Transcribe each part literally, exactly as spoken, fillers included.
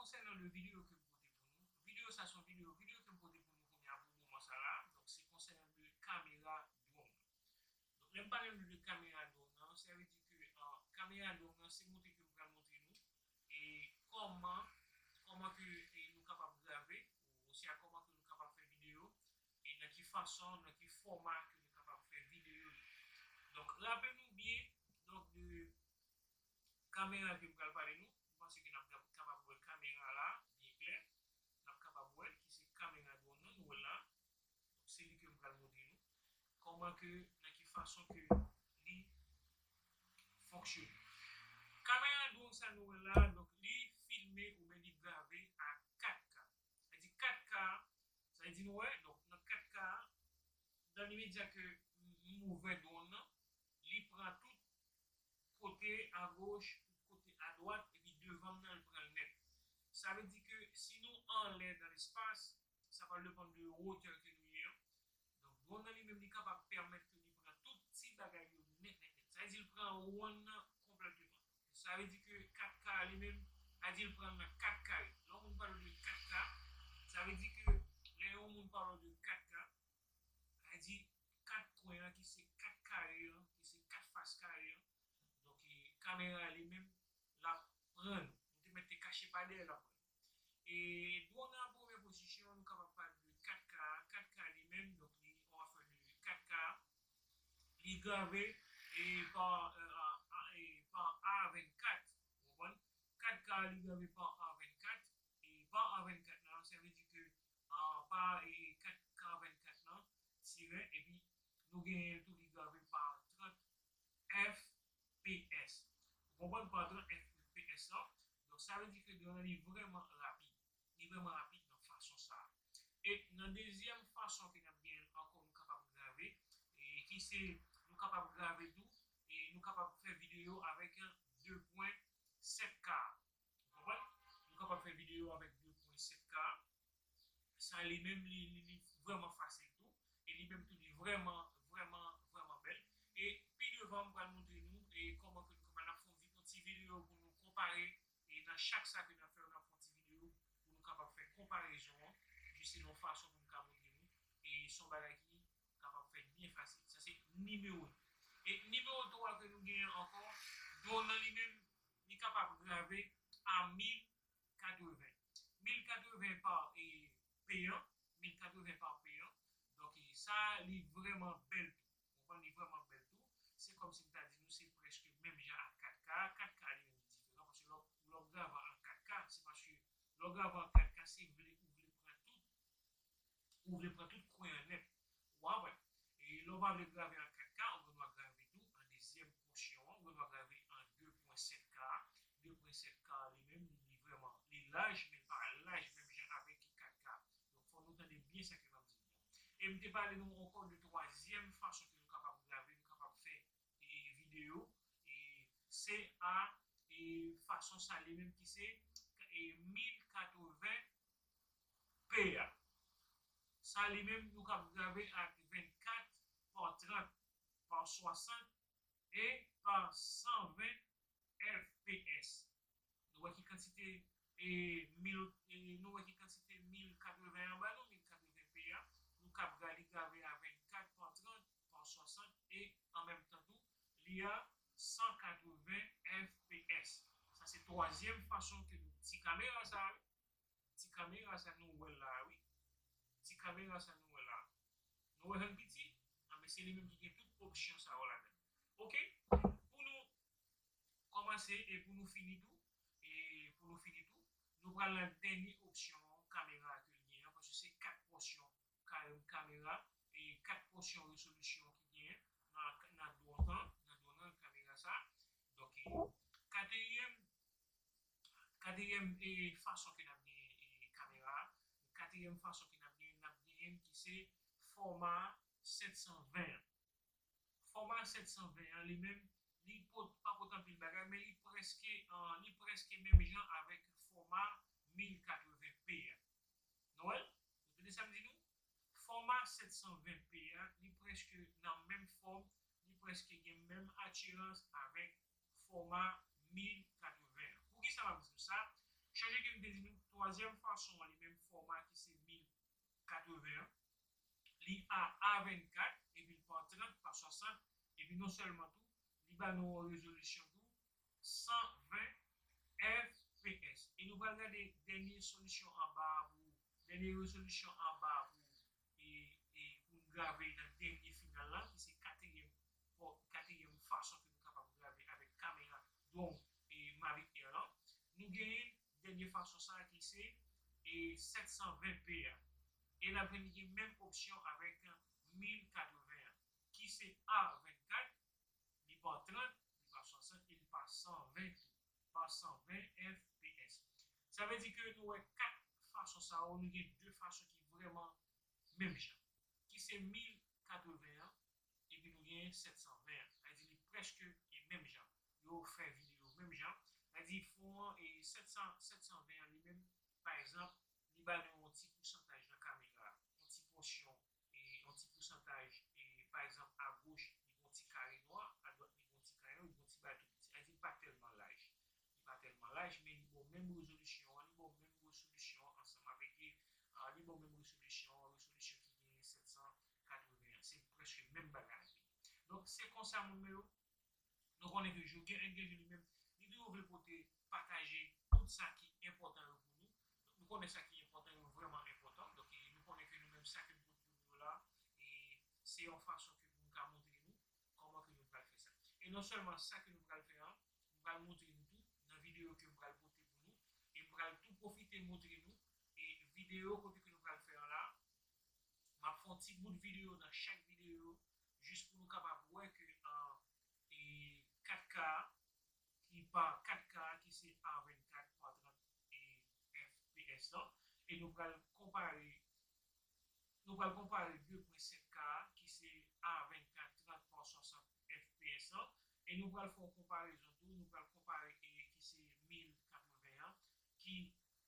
Konsènan de videyo ke m pote pou nou, videyo sa se yon videyo, videyo ke m pote pou nou kounye a pou moman sa la, donk se konsènan de kamera drone. Donk lè m pale nou de kamera drone nan, sa vle di ke uh, kamera drone nan se montre ke m pral montre nou e kòman, kòman ke e nou kapab grave, oswa kòman ke nou kapab fè videyo, e nan ki fason, nan ki fòma ke nou kapab fè videyo yo. Donk raple nou byen, donk de kamera ke m pral pale nou, m panse ke n ap kapab wè kamera la byen klè. N ap kapab wè ki se kamera drone nan nou wè la. Donk se li ke m pral montre nou kòman ke, nan ki fason ke li fonksyone. Kamera drone sa nou wè la, donk li filme oubyen li grave a kat K. Sa di kat K, sa di nou wè, donk nan kat K, dan limedya ke m ouvè drone nan, li pran tout kote agoch, tout kote adwat, epi devan m nan, li pran l nèt. Sa vle di ke si nou anlè nan lespas, sa pral depann de wotè ke nou ye an. Donk, drone nan li menm, li kapab pèmèt ke li pran tout ti bagay yo nèt, nèt, nèt. Sa vle di l pran wonn nan konplèteman. Sa vle di ke kat K li menm, sa vle di l pran nan kat kare. Lè yon moun pale de kat K, sa vle di ke lè yon moun pale de kat K, sa vle di kat kwen an ki se kat kare an, ki se kat fas kare an. Donk, e, kamera li menm, l ap pran nou. Nou te mèt te kache pa dèyè, l ap pran nou. E drone nan premye pozisyon, nou kapab pale de kat K. Kat K li menm, donk li, on va fè de kat K. Li grave e pa, e, a, a, e pa A vennkat. Ou konprann? Kat K li grave pa A vennkat. E pa A vennkat nan, sa vle di ke a, pa e kat K vennkat lan, tiren, epi nou genyen tou li grave pa trant F P S. Ou konprann pa trant F P S lan? Donk, sa vle di ke drone nan li vrèman rapid. Li vrèman rapid nan fason sa a. E nan dezyèm fason ke n ap genyen ankò nou kapab grave, e ki se nou kapab grave tou, e nou kapab fè videyo avèk de pwen sèt K. Ou konprann? Nou kapab fè videyo avèk de pwen sèt K. Sa li menm, li, li, li vrèman fasil tou. E li menm tou, li vrèman, vrèman, vrèman bèl. E pi devan, m pral montre nou e kòman ke nou kapab, n ap fè yon vi-, yon ti videyo pou nou konpare. E nan chak sa ke n ap fè, n ap fè yon ti videyo pou nou kapab fè konparezon an. Jis se yon fason pou m ka montre nou. E se yon bagay ki kapab fèt byen fasil. Sa se nimewo de. E nimewo twa ke nou genyen ankò, drone nan li menm, li kapab grave a mil katreven. Mil katreven pa e, P an, mil katreven pa P an. Donk, e sa, li vrèman bèl tou. Ou konprann, li vrèman bèl tou. Se kòmsi m ta di nou, se prèske menm jan ak kat K. Kat K li menm li diferan, paske lè w, lè w grave an kat K, se paske lè w grave an kat K, se vle, ou vle pran tout, ou vle pran tout kwen an nèt. Ou a wè. E lè w pa vle grave an kat K, ou gen dwa grave tou an dezyèm pòsyon an, ou gen dwa grave an de pwen sèt K. De pwen sèt K li menm, li vrèman, li laj, men l pa laj menm jan avèk kat K. Donk, fò nou tande byen sa ke m ap di nou an. E m te pale nou ankò de twazyèm fason ke nou kapab grave, nou kapab fè e videyo, e se a, e fason sa li menm ki se, e mil katreven P a. Sa li menm nou kab grave ak vennkat pa trant pa swasant e pa san ven F P S. Nou wè ki kantite, e, mil, e, nou wè ki kantite mil katreven an ba nou, mil katreven P a. Nou kab grave a vennkat pa trant pa swasant e an menm tan tou, li a san katreven F P S. Sa se twazyèm fason ke nou, ti kamera sa a, wi. Ti kamera sa nou wè la a, wi. Ti kamera sa nou wè la a. Nou wè jan l piti? Anben, se li menm ki gen tout opsyon sa yo ladan l. Oke? Pou nou kòmanse e pou nou fini tou, e pou nou fini tou, nou pral nan dènye opsyon kamera ke l gen an, paske se kat pòsyon ka-, kamera, e kat pòsyon rezolisyon ki gen nan, nan drone an, nan drone an, kamera sa. Donk, e, katriyèm, katriyèm, e, fason ke n ap gen, e, kamera, katriyèm fason ke n ap gen, n ap gen ki se fòma sèt san ven an. Fòma sèt san ven an, li menm, li pot, pa pot anpil bagay, men li prèske, e, li prèske menm jan avèk fòma mil katreven P a. Nou wè l? Nou tande sa m di nou? Fòma sèt san ven P a, li prèske nan menm fòm, li prèske gen menm atirans avèk fòma mil katreven an. Poukisa m ap di nou sa? Chanje M te di nou, twazyèm fason an, li menm fòma ki se mil katreven an, li a A vennkat, epi l pa trant, pa swasant, epi non sèlman tou, li ba nou yon rezolisyon tou, san ven F P S. E nou pral gade dènye solisyon anba a pou, dènye rezolisyon anba a pou, e, e pou n grave nan dènye final la, ki se katriyèm, katriyèm fason ke nou kapab grave avèk kamera drone e Mavic Air lan. Nou genyen dènye fason sa a ki se, e, sèt san ven P a. E n ap jwenn li gen menm opsyon avèk mil katreven an, ki se A vennkat, li pa trant, li pa swasant, e li pa san ven tou, pa san ven F P S. Sa vle di ke nou wè kat fason sa yo, nou gen de fason ki vrèman menm jan, ki se mil katreven an, epi nou gen sèt san ven an. Sa vle di li prèske e menm jan. Yo fè videyo menm jan. Sa vle di fon an e sèt san, sèt san ven an li menm, pa egzanp, li ba nou yon ti pousantaj nan kamera, yon ti pòsyon, e yon ti pousantaj, e pa egzanp, agoch, li gon ti kare nwa, adwat, li gon ti kare nwa, li gon ti bagay tou piti. Sa vle di li pa tèlman laj. Li pa tèlman laj, men li ba w menm rezolisyon an, li ba w menm rezolisyon an ansanm avèk, e, a, li ba w menm rezolisyon an, rezolisyon ki genyen sèt san katreven an. Se prèske menm bagay la. Donk, se konsa, moun mwen yo, nou konnen ke Jogger N G G li menm, li toujou vle pote, pataje tout sa ki enpòtan yo pou nou. Donk, nou konnen sa ki enpòtan yo vrèman enpòtan. Donk, e, nou konnen ke nou menm sa ke nou pote pou nou yo la, e se yon fason ke pou nou ka montre nou kòman ke nou pral fè sa. E non sèlman sa ke nou pral fè an, m pral montre nou tou nan videyo ke m pral pote pou nou, e m pral tou pwofite montre nou, e videyo kote ke nou pral fè an la, m ap fè yon ti bout videyo nan chak videyo, jis pou nou kapab wè ke, an, e kat K a, ki pa kat K a, ki se A vennkat pa trant e F P S lan, e nou pral konpare, nou pral konpare de pwen sèt K a, ki se A vennkat trant pa swasant F P S lan, e nou pral fè yon konparezon tou, nou pral konpare, e ki se mil katreven an, ki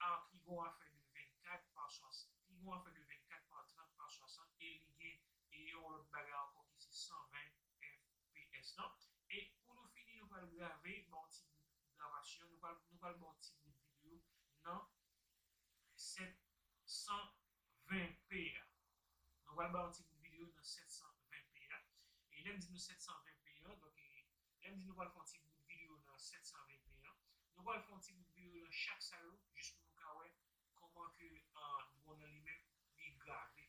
a, ki gon afè de vennkat pa swasant, ki gon afè de vennkat pa trant pa swasant, e li gen, e yon lòt bagay ankò ki se san ven F P S lan. E pou nou fini, nou pral grave, ba w ti bout gravasyon, nou pral, nou pral ba w ti bout videyo nan sèt san ven P a. Nou pral ba w ti bout videyo nan sèt san ven P a. E lè m di nou sèt san ven P a, donk, e, lè m di nou pral fè yon ti bout videyo nan sèt san ven P a, nou pral fè yon ti bout videyo nan chak sa yo, jis pou nou ka wè kòman ke, ah, drone nan li menm, li grave.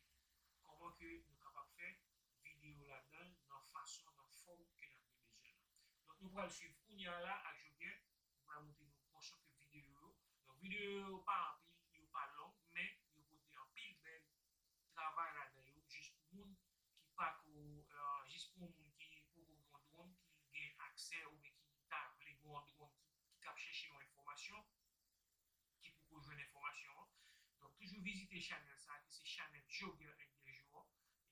Kòman ke nou kapab fè videyo ladan l nan fason, nan fòm ke n ap gen bezwen an. Donk, nou pral swiv kounye a la ak Jogger, nou pral montre nou pòsyon ke videyo yo. Donk, videyo yo pa anpil, yo pa long, men yo pote anpil bèl travay ladan yo, jis pou moun ki pa ko, eh, jis pou moun ki poko gen yon drone, ki gen aksè oubyen ki ta vle gen yon drone ki, ki t ap chèche yon enfòmasyon, ki poko jwenn enfòmasyon an. Donk, toujou vizite chanèl sa a, ki se chanèl Jogger N G G an.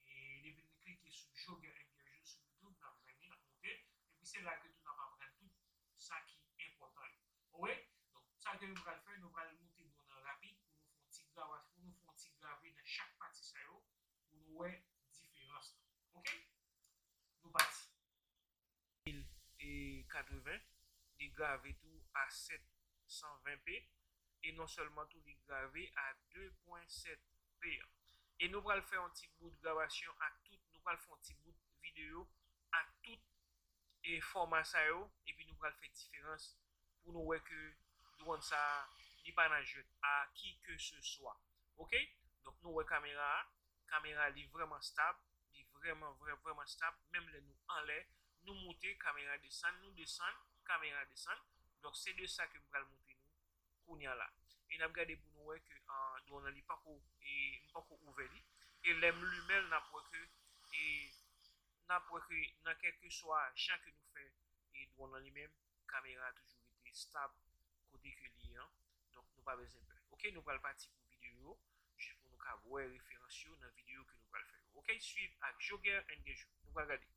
E depi nou klike sou Jogger N G G sou YouTube, n ap jwenn li, n ap monte. Epi se la ke tou n ap aprann tout sa ki enpòtan yo. Oke? Donk, sa ke nou pral fè, nou pral monte drone nan rapid pou nou fè yon ti grava, pou nou fè yon ti grave nan chak pati sa yo, pou nou wè diferans lan. Oke? Nou pati. Mil e katreven, li grave tou a sèt san ven P, e non sèlman tou li grave a de pwen sèt P an. E nou pral fè yon ti bout gravasyon ak tout, nou pral fè yon ti bout videyo ak tout e fòma sa yo, epi nou pral fè diferans pou nou wè ke drone sa a, li pa nan jwèt a ki ke se swa. Oke? Donk, nou wè kamera a, kamera li vrèman stab, li vrèman, vrè, vrèman stab, menm lè nou anlè, nou moute, kamera desann, nou desann, kamera desann. Donk, se de sa ke m pral montre nou kounye a la. E n ap gade pou nou wè ke, ah, drone nan li pako, e m pako ouvè li. E lè m limen l, n ap wè ke, e n ap wè ke nan kèlkeswa jan ke nou fè, e drone nan li menm, kamera a toujou rete stab kote ke li ye an. Donk, nou pa bezwen pè. Oke, nou pral pati pou videyo yo, jis pou nou ka wè referans yo nan videyo ke nou pral fè yo. Oke, swiv ak Jogger N G G. Nou pral gade.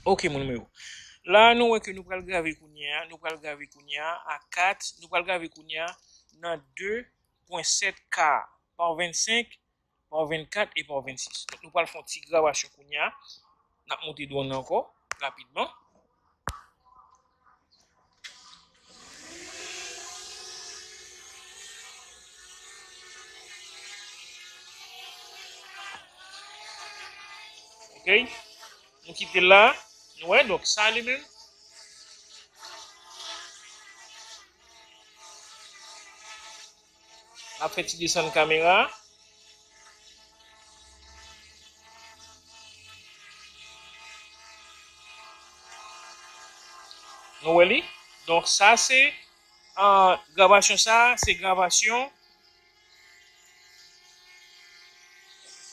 Ok, moun mwen yo. La, nou wè ke nou pral grave kounye a, nou pral grave kounye a a kat, nou pral grave kounye a nan de pwen sèt K pa vennsenk, pa vennkat e pa vennsis. Donk, nou pral fè yon ti gravasyon kounye a. N ap moute dwòn nan ankò, rapidman. Ok. Nou kite l la. Nou wè, donk sa li menm. N ap fè ti desann kamera. Nou wè li? Donk, sa se, ah, gravasyon sa, se gravasyon.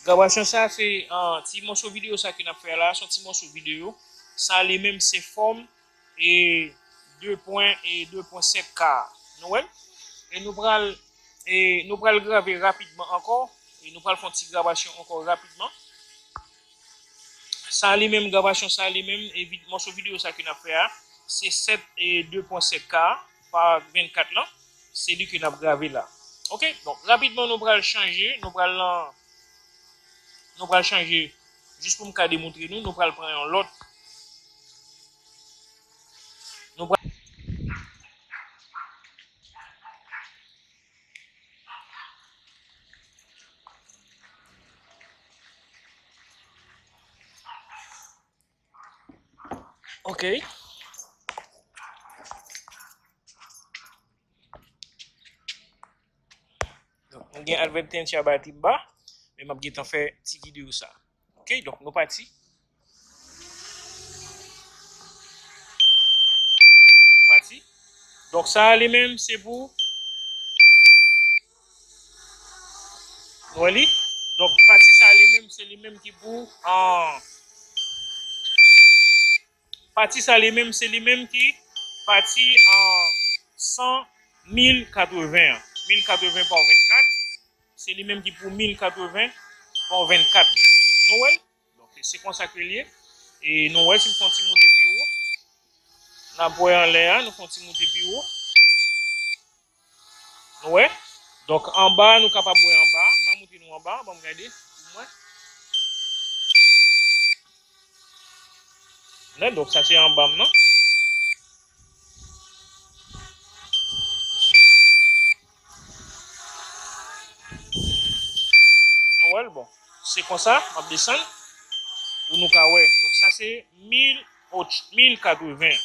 Gravasyon sa, se, ah, ti mòso videyo sa ke n ap fè la, se yon ti mòso videyo. Sa li menm, se fòm e de pwen, e de pwen sèt K. Nou wè l? E nou pral, e nou pral grave rapidman ankò. E nou pral fè yon ti gravasyon ankò rapidman. Sa li menm, gravasyon sa li menm, e vid-, mòso videyo sa ke n ap fè a, se sèt e de pwen sèt K pa vennkat lan. Se li ke n ap grave la. Ok? Donk, rapidman, nou pral chanje, nou pral lan, nou pral chanje, jis pou m ka demontre nou, nou pral pran yon lòt. Nou pral. Ok. Donk, nou gen advertência ba Timba, men m ap gentan fè ti videyo sa. Ok, donk nou pati. Nou pati. Donk, sa a li menm, se pou. Nou wè li? Donk, pati sa a li menm, se li menm ki pou, ah, pati sa a li menm, se li menm ki pati, ah, san, mil katreven an. Mil katreven pa vennkat, se li menm ki pou mil katreven pa vennkat. Donk, nou wè l? Donk, se konsa ke l ye. E nou wè, si n fè yon ti moute pi wo, n ap wè anlè a, nou fè yon ti moute pi wo. Nou wè? Donk, anba, nou kapab wè anba. M a montre nou anba, ban m gade pou mwen. Donk, sa se anba m nan. Nou wè l, bon. Se konsa, m ap desann pou nou ka wè. Donk, sa se mil, mil katreven.